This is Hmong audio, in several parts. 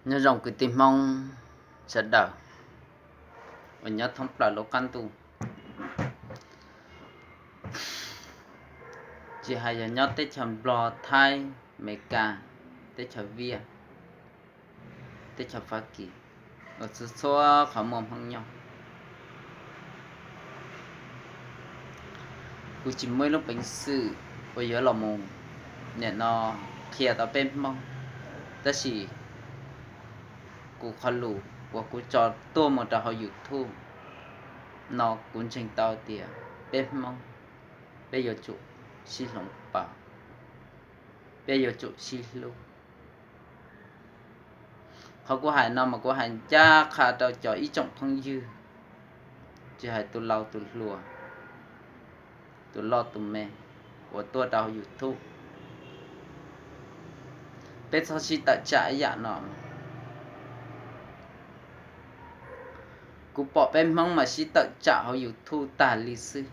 Nyob zoo kwv tij Hmoob sawv daws uas nyob thoob plaws lub qab ntuj, tsis hais yog nyob teb chaws Nplog, Thaib, Amelikas, teb chaws Viaj, teb chaws Fab Kis, uas txhua txhua qhov muaj Hmoob nyob. Kuv tsis muaj ib lub peev xwm uas yuav los mus nim no qhia tau peb Hmoob, tab sis kuv qhov lus uas kuv tso tuaj mus rau hauv YouTube no kuv ntseeg tau tias peb Hmoob, peb yuav tsum sib hloov pauv, peb yuav tsum sib hlub. Qhov kuv hais no mas kuv hais ncaj qha rau cov ib tsoom phooj ywg, tsis hais tus laus tus hluas, tus loj tus me uas tuaj rau hauv YouTube, peb txhob sib tawm tsam ib yam no. Kuv pom peb Hmoob mas sib tawm tsam hauv YouTube tag li xwb.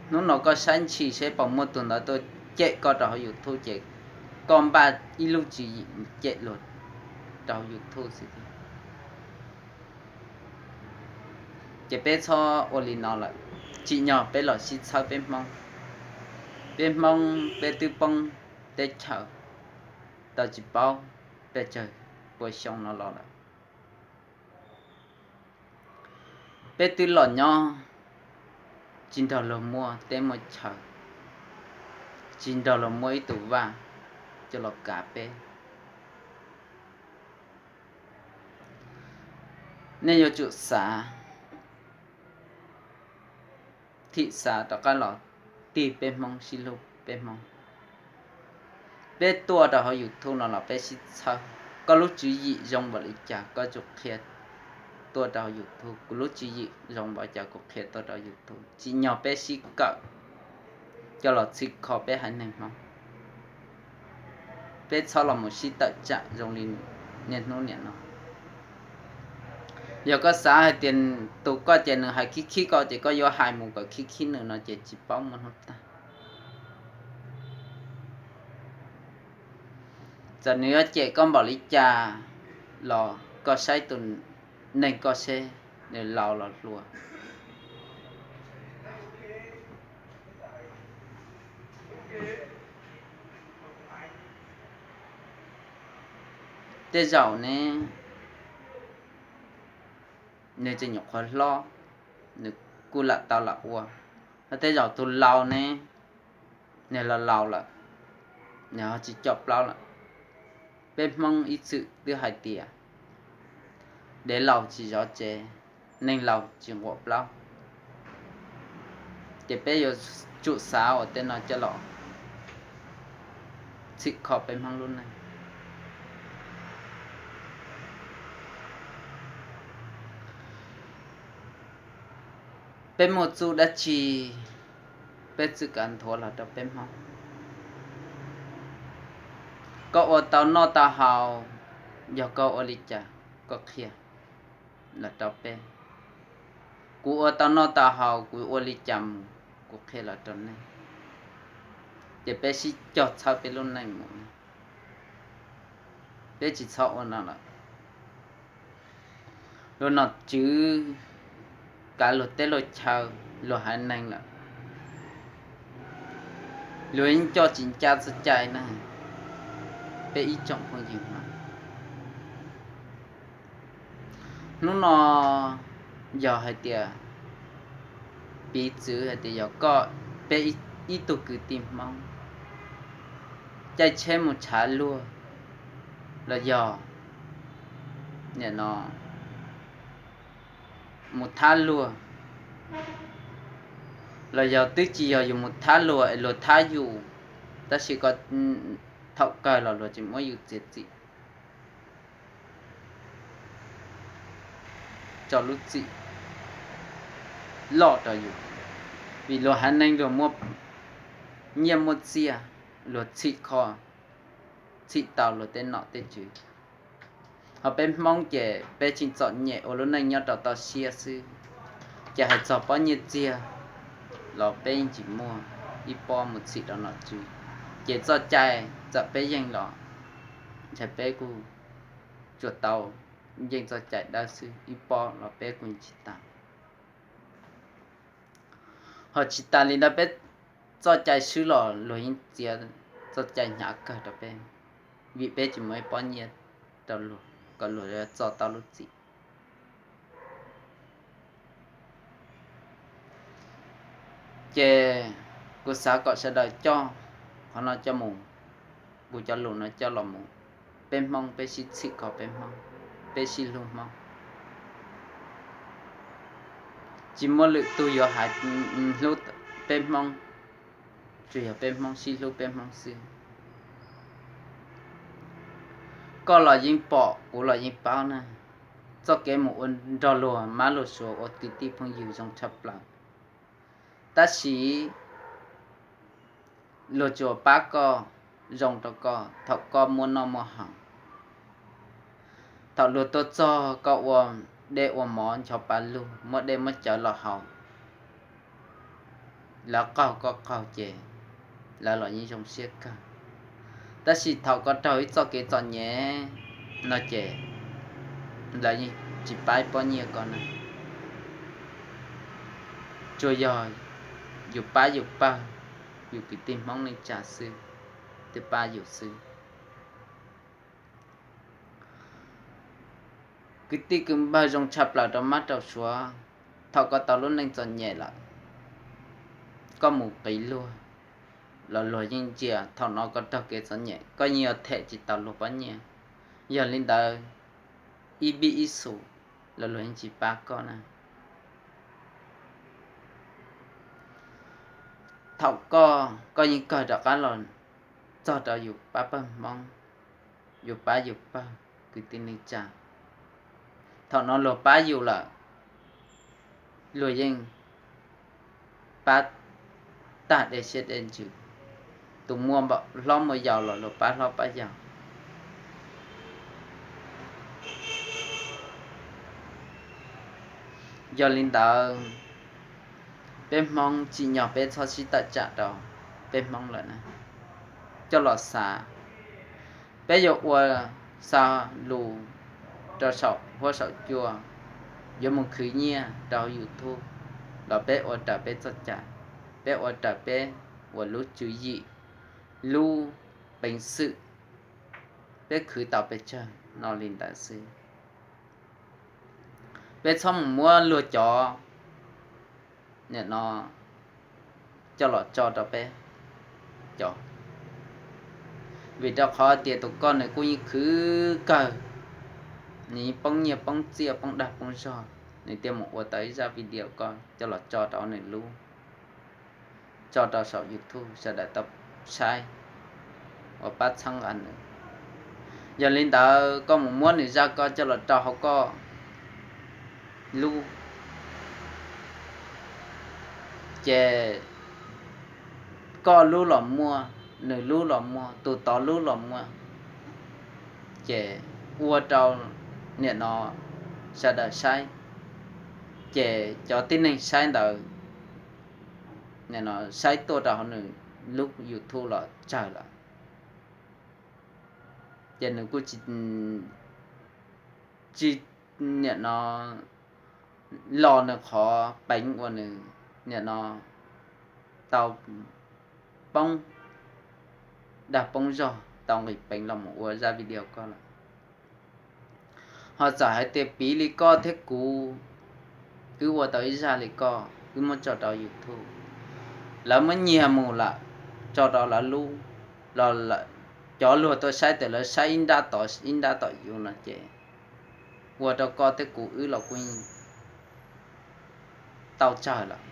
Hnub no koj saib ntshis seb puas muaj tus ntawd tuaj cem koj rau hauv YouTube ces koj npaj ib lub tswv yim cem luag rau hauv YouTube xwb tiag. Ces peb txhob ua li no lawm, tsim nyog peb los sib txhawb peb Hmoob. Peb Hmoob peb twb poob teb chaws tau tsis paub pes tsawg pua xyoo no los lawm. Peb twb los nyob tsis nrog luag muaj teb muaj chaw, tsis nrog luag muaj ib tug vaj coj los kav peb. Nej yuav tsum xav, thim xav rov qab los tig peb Hmoob, sib hlub peb Hmoob. Peb tuaj rau hauv YouTube no los peb sib txhawb. Koj lub tswv yim zoo npaum li cas koj tsum qhia tuaj rau hauv YouTube, kuv lub tswv yim zoo npaum li cas kuv qhia tuaj rau YouTube. Tsim nyog peb sib kawm coj los txhim kho peb haiv neeg Hmoob. Peb txhob los mus sib tawm tsam zoo li niaj hnub niam no. Yog koj xav hais tias tus koj ces nws hais khib khib koj ces koj yuav hais mus kom khib khib nws no ces tsis paub muaj hnub tag. Txawm nws yuav cem koj npaum li cas los koj saib tus neeg koj seb nws laus los hluas. Tej zaum ne, nws tseem nyuam qhuav hlob, nws kuj lam tau lam ua. Tej zaum tus laus ne, nws los laus lawm, nws ho tsis coj plaub lawm. Peb Hmoob ib txwm twb hais tias dev laus tsis zov tsev, neeg laus tsis nquam plaub. Ces peb yuav tsum xav ua tej no coj los txhim kho peb Hmoob lub neej. Peb muaj txuj dab tsi, peb txwj kav nthuav los rau peb Hmoob. Koj ua tau noj tau haus, yog koj ua li cas koj qhia los rau peb. Kuv ua tau noj tau haus, kuv ua li cas mus kuv qhia los rau nej. Ces peb sib cog txhawb peb lub neej mus, peb tsis txhob ua no lawm. Luag nom tswv kav luag teb luag chaw, luag haiv neeg lawm, luag yeej coj tsis ncaj txoj cai na. Peb ib tsoom phooj ywg no, hnub no yog hais tias piv txwv hais tias yog koj, peb ib tug kwv tij Hmoob caij tsheb mus tshav luag, los yog nim no mus thab luag, los yog twb tsis yog yus mus thab luag es luag thab yus, tab sis ko thaum kawg los luag tsis muab yus txiav txim tso lub txim loj rau yus, vim luag haiv neeg luag muaj nyiaj muaj txiaj, luag txhim kho, txhim tau luag tej nom tej tswv. Ho peb Hmoob ces peb tseem txom nyem ua lub neej nyob rau toj siab xwb, ces hais txog pob nyiaj txiag los peb yeej tsis muaj ib pob mus txhim rau nom tswv. Ces txoj cai txawm peb yeej los ntshai peb kuj tsuas tau nkeeg txoj cai dawb xwb, ib pob los peb kuj tsis tas. Ho tsis tas li ntawd peb txoj cai swb los luag yeej txiav txoj cai hnyav kawg rau peb, vim peb tsis muaj ib pob nyiaj rau luag kom luag txo tau lub txim. Ces kuv xav kom sawv daws coj qhov no coj mus, kuv cov lus no coj los mus, peb Hmoob peb sib txhim kho peb Hmoob, peb sib hlub Hmoob. Tsis muaj lwm tus yuav hais hlub peb Hmoob, tsuas yog peb Hmoob sib hlub peb Hmoob xwb. Koj los yeej pom, kuv los yeej paub na, txoj kev mus ua nrog luag mab luag suav ua kwv tij phooj ywg zoo tshaj plaws. Tab sis luag tsuas pab koj, zoo rau koj thaum koj muaj noj muaj haus. Thaum luag tuaj txog koj ua dej ua mov ncho pa lug, muab dej muab cawv los haus, lawv qaug koj qaug ces lawv los yeej zoo siab kawg. Tab sis thaum koj raug ib txoj kev txom nyem no ces lawv yeej tsis pab ib pob nyiaj koj na. Tsuas yog yus pab yus pawg, yus kwv tij Hmoob neej tsa xwb, thiaj pab yus xwb. Kwv tij kwv npawg zoo tshaj plaws rau mab rau suav, thaum koj tau lub neej txom nyem lawm, koj mus qiv luag los luag yeej ntsia, thaum no koj raug kev txom nyem koj yeej yuav them tsis tau luag pob nyiaj. Yog li ntawd, ib vij ib xus los luag yeej tsis pab koj na. Thaum koj, koj yeej kawg rov qab los txog rau yus pab pawg Hmoob, yus pab yus pawg kwv tij neej tsa. Thaum no luag pab yus lawm, luag yeej pab tag dej siab dej ntsws. Tus muaj hlob muaj yau los luag pab hlob pab yau. Yog li ntawd, peb Hmoob tsim nyog peb txhob sib tawm tsam rau peb Hmoob lawm na. Coj los xav, peb yuav ua xa lus rau saum huab saum cua, yuav mus khwv nyiaj rau YouTube los peb ua raws peb txoj cai, peb ua raws peb uas lub tswv yim, lub peev xwm, peb khwv tau pes tsawg no li ntawd xwb. Peb txhob mus muab luag cov nim no coj los tso rau peb cov, vim rau qhov tias tus koj nws kuj yeej khwv kawg, nws poob nyiaj poob txiaj poob dag poob zog, nws thiaj mus ua tau ib zaj video koj coj los tso rau nws lub, tso rau saum YouTube sawv daws tau saib, ua pab txhawb nqa nws. Yog li ntawd koj mus muab nws zaj koj coj los rau hauv koj lub, ces koj lub los muaj, nws lub los muaj, tus tod lub los muaj, ces ua rau nim no sawv daws saib, ces cov tib neeg saib ntawd nim no saib tuaj rau hauv nws lub YouTube los tsawg lawm. Ces nws kuj tsis, tsis nim no los nws qhov peev uas nws nim no tau poob dag poob zog tau nqis peev los mus ua zaj video koj lawm. Ho txawm hais tias piv li koj thiab kuv, wb ua tau ib zaj li koj, wb muab tso rau YouTube, lawv muab nyiag mus lawm, tso rau lawv lub los lawm, cov luag tuaj saib tes lawv saib ib nrab tod ib nrab tom yus no ces ua rau koj thiab kuv wb los kuj tau tsawg lawm.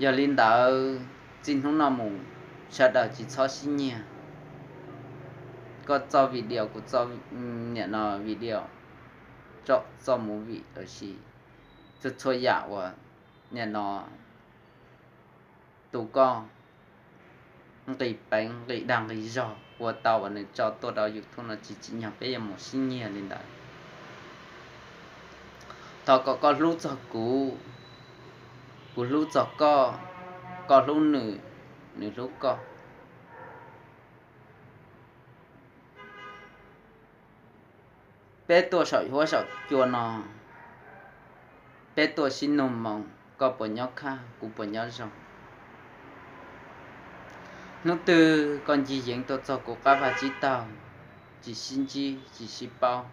Yog li ntawd, txij hnub no mus sawv daws tsis txhob sib nyiag. Koj txoj video, kuv txoj, nim no video, txoj movie los sis txhua txhua yam uas nim no tus koj nqis peev nqis dag nqis zog ua tau uas nws tso tuaj rau YouTube no tsis tsim nyog peb yuav mus sib nyiag li ntawd. Thov kom koj hlub txog kuv, kuv hlub txog koj, koj hlub nws, nws hlub koj. Peb tuaj saum huab saum cua no, peb tuaj sib nug moo, koj puas nyob khaj, kuv puas nyob zoo. Hnub twg koj ncig yeev tuaj txog kuv qab vaj tsib taug, tsis sib ntsib, tsis sib paub,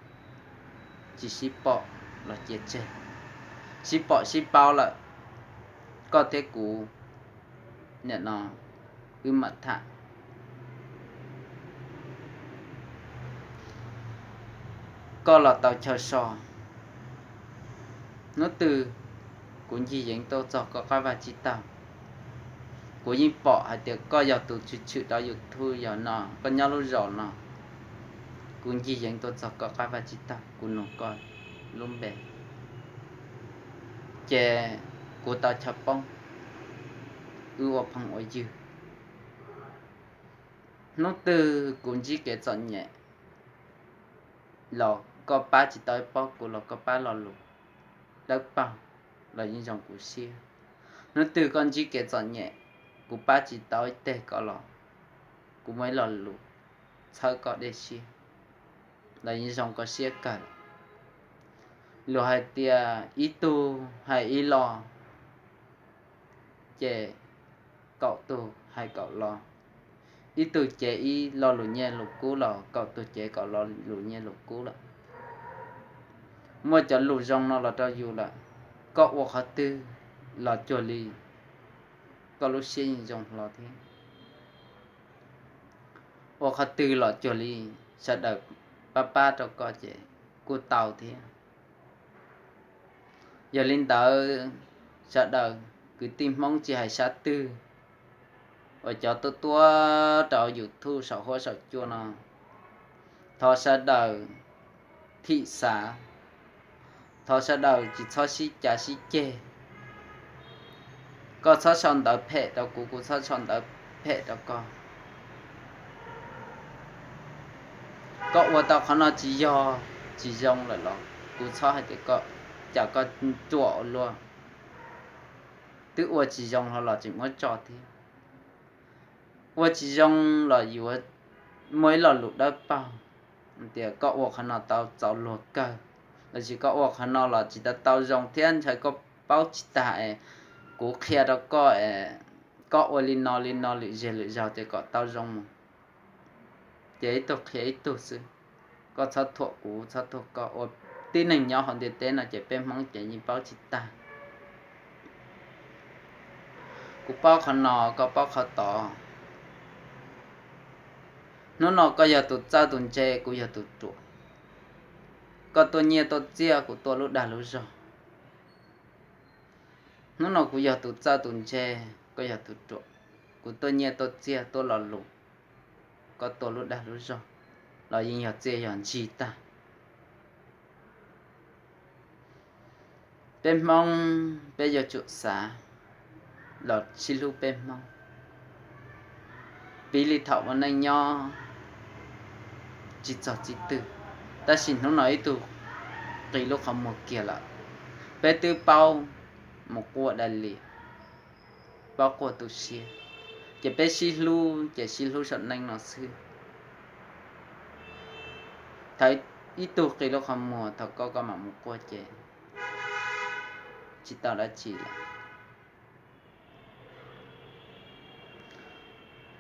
tsis sib pom los cia tseg. Sib pom sib paub lawm, koj thiab kuv nim no wb mam tham. Koj los tau chaw so. Hnub twg kuv ncig yeev tuaj txog koj qab vaj tsib taug, kuv yeej pom hais tias koj yog tus tshwm tshwm rau YouTube yog no, koj nyob lub zos no. Kuv ncig yeev tuaj txog koj qab vaj tsib taug, kuv nug koj lub npe, ces kuv tau chaw poob, wb ua phooj ua ywg. Hnub twg kuv ntsib kev txom nyem los koj pab tsis tau ib pob, kuv los koj pab lo lus dawb paug los yeej zoo kuv siab. Hnub twg koj ntsib kev txom nyem, kuv pab tsis tau ib teg, koj los kuv muaj ib lo lus txhawb koj dej siab los yeej zoo koj siab kawg. Luag hais tias ib tug hais ib lo, ces kaum tug hais kaum lo. Ib tug cev ib lo lus nyiaj lus kub los kaum tug cev kaum lo lus nyiaj lus kub lawm. Muaj cov lus zoo no los rau yus lawm, koj ua qhov twg los cuag li koj lub siab yeej zoo hlo thiab. Ua qhov twg los cuag li sawv daws pab pab rau koj ces kuj tau thiab. Yog li ntawd, sawv daws kwv tij Hmoob tsis hais sab twg uas cov tuaj tuaj rau YouTube saum huab saum cua no, thov sawv daws thim xav, thov sawv daws tsis txhob sib cav sib ceg. Koj txhob sau ntawv phem rau kuv, kuv txhob sau ntawv phem rau koj. Koj ua tau qhov no tsis yog, tsis zoo lawm los kuv txhob hais tias koj, cas koj ruam ua luaj. Twb ua tsis zoo los tseem muab tso thiab. Ua tsis zoo los yuav muaj ib lo lus dawb paug tias koj ua qhov no tau txaus luag kawg, lossis koj ua qhov no los tsis tau tau zoo thiab, ntshai koj paub tsis tag es kuv qhia rau koj es koj ua li no li no lwm zej lwm zaug ces kom tau zoo mus. Ces ib tug qhia ib tug xwb. Koj txhob thuam kuv, txhob thuam koj. Ua tib neeg nyob hauv ntiaj teb no ces peb Hmoob ces yeej paub tsis tag. Kuv paub qhov no, koj paub qhov tod. Hnub no koj yog tus txawj tus ntse, kuv yog tus ruam. Koj tuaj nyiaj tuaj txiaj, kuv tuaj lub dag lub zog. Hnub no kuv yog tus txawj tus ntse, koj yog tus ruam. Kuv tuaj nyiaj tuaj txiaj tuaj lo lus, koj tuaj lub dag lub zog, los yeej yog txiaj yog ntsig tag. Peb Hmoob peb yuav tsum xav los sib hlub peb Hmoob. Piv li thaum ua neej nyob tsis txog txij twg, tab sis hnub no ib tug qi lub qhov muag kiag lawm, peb twb paub mus quaj dai li, paub quaj tu siab, ces peb sib hlub ces sib hlub saum neej no xwb. Thaum ib tug qi lub qhov muag, thaum koj koj mam mus quaj ces tsis tau dab tsi lawm.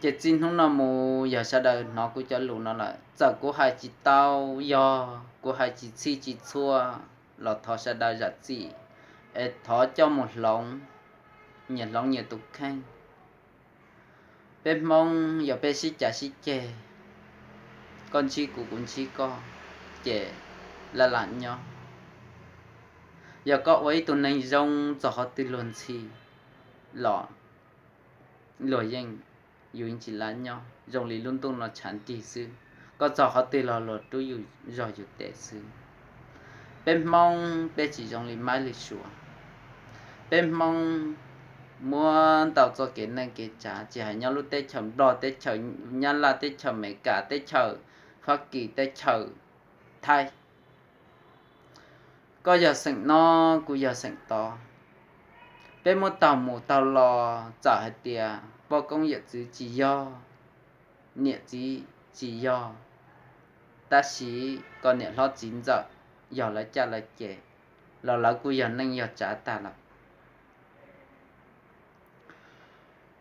Ces txij hnub no mus yog sawv daws hnov kuv cov lus no lawm, txawm kuv hais tsis tau, yog kuv hais tsis txhij tsis txhua los thov sawv daws zam txim, es thov coj mus hloov, nyias hloov nyias tus kheej. Peb Hmoob yog peb sib cav sib ceg, koj ntsib kuv kuv ntsib koj, ces laj lam nyob. Yog koj ua ib tug neeg zoo txog qhov twg luag ntxhi los luag yeej, yus yeej tsis lam nyob, zoo li lub ntuj no tshav nrig xwb. Koj txog qhov twg los luag rub yus zog yus tes xwb. Peb Hmoob peb tsis zoo li Maib li Suav. Peb Hmoob muab ntau txoj kev neej kev tsav, tsis hais nyob lub teb chaws Nplog, teb chaws Nyab Laj, teb chaws Amelikas, teb chaws Fab Kis, teb chaws Thaib. Koj yog xeem no, kuv yog xeem tod. Peb muab taug mus taug los, txawm hais tias poj koob yawm txwv tsis yog, niam txiv tsis yog, tab sis koj niam hlob txiv ntxawm yog lawv caj lawv ces los lawv kuj yog neej yog tsav tag lawm.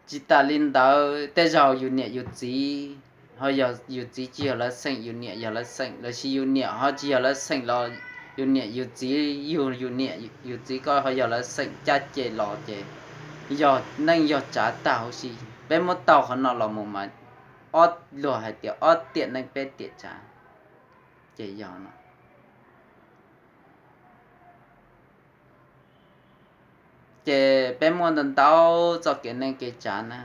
Tsis tas li ntawd, tej zaum yus niam yus txiv, ho yog yus txiv tsis yog lawv xeem, yus niam yog lawv xeem, los sis yus niam ho tsis yog lawv xeem los yus niam yus txiv yug yus niam yus txiv ko ho yog lawv xeem caj ces los ces yog neej yog tsav tag huv si. Peb muab taug qhov no los mus mas ob luag hais tias ob tiam neej peb tiam tsav, ces yog no. Ces peb muaj ntau ntau txoj kev neej kev tsav na.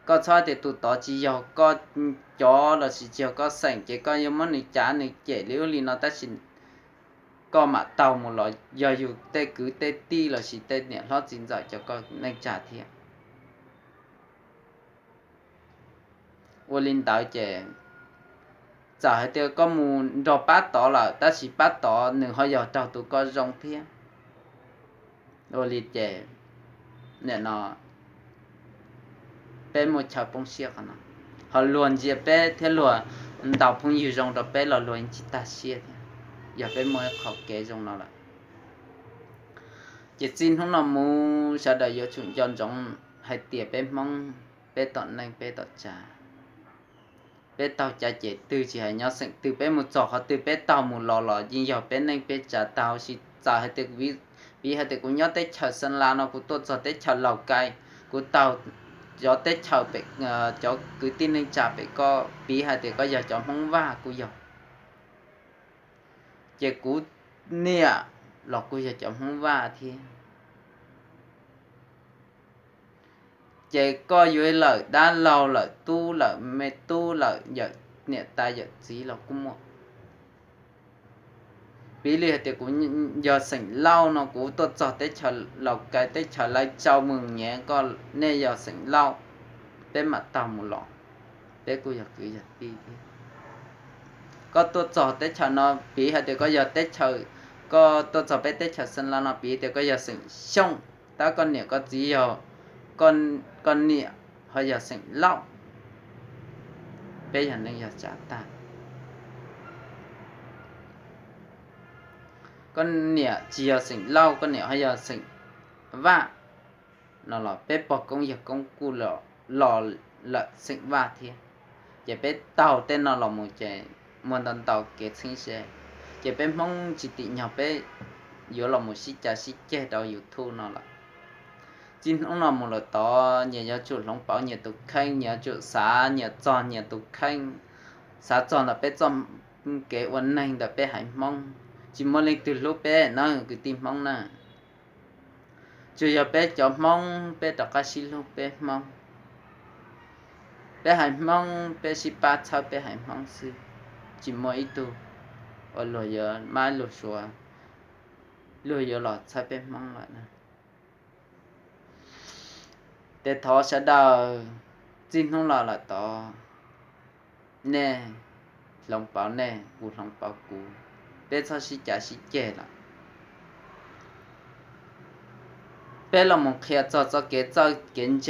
Koj txhob tias tus tod tsis yog koj cov los sis tsis yog koj xeem ces koj yuav muab nws cav nws cem li ub li no, tab sis koj mam taug mus los yog yus tej kwv tej tij los sis tej niam hlob txiv ntxawm cov koj neej tsa thiab. Ua li ntawd ces txawm hais tias koj mus nrog pab tod lawm tab sis pab tod nws ho yog raug tus koj zoo thiab. Ua li ces nim no peb muaj chaw poob siab qhov no, ho luag ntsia peb thiab luag ntaus phooj ywg zoo rau peb los luag yeej tsis tag siab thiab, yog peb muaj ib qho kev zoo no lawm. Ces txij hnub no mus sawv daws yuav tsum nco ntsoov hais tias peb Hmoob, peb tom neej peb tom tsav, peb taug cav ces twg tsis hais nyob xeem twg, peb mus txog qhov twg peb taug mus los los yeej yog peb neej peb tsav tag huv si. Txawm hais tias, piv hais tias kuv nyob teb chaws Xeeb Las no kuv tuaj txog teb chaws Laus Kais, kuv taug cov teb chaws pem, cov kwv tij neej tsa pem koj, piv hais tias koj yog cov Hmoob Vaj kuj yog, ces kuv niam los kuj yog cov Hmoob Vaj thiab. Ces koj yuav lawm dab laug lawm tub lawm me tub lawm yawm niam tais yawm txiv los kuj muaj. Piv li hais tias kuv yog xeem Lauj no kuv tuaj txog teb chaws Laus Kais teb chaws Lais Tsau Mws Nyiav, koj nej yog xeem Lauj, peb mam taug mus los, peb kuj yog kwv yog tij thiab. Koj tuaj txog teb chaws no piv hais tias koj yog teb chaws, koj tuaj txog peb teb chaws Xeeb Las no piv tias koj yog xeem Xyooj, tab koj niam koj txiv yog, koj niam ho yog xeem Lauj, peb yog neej yog tsav tag. Koj niam tsis yog xeem Lauj, koj niam ho yog xeem Vaj no los peb pog koob yawg koob kuj los lawm xeem Vaj thiab. Ces peb taug tej no los mus ces muaj ntau ntau kev txheeb ze, ces peb Hmoob tsis tim nyog peb yuav los mus sib cav sib ceg rau YouTube no lawm. Txij hnub no mus lawm tod nyias yuav tsum hloov pauv nyias tus kheej, nyias yuav tsum xav nyias txog nyias tus kheej, xav txog ntawm peb txoj kev ua neeg ntawm peb haiv Hmoob. Tsis muaj leej twg hlub peb na kwv tij Hmoob na. Tsuas yog peb cov Hmoob peb rov qab sib hlub peb Hmoob. Peb haiv Hmoob peb sib pab txhawb peb haiv Hmoob xwb, tsis muaj ib tug uas luag yuav mab luag suav, luag yuav los txhawb peb Hmoob lawm na. Ces thov sawv daws txij hnub no lawm tod, nej hloov pauv nej, kuv hloov pauv kuv, peb txhob sib cav sib ceg lawm. Peb los mus qhia txog txoj kev txawj kev ntse.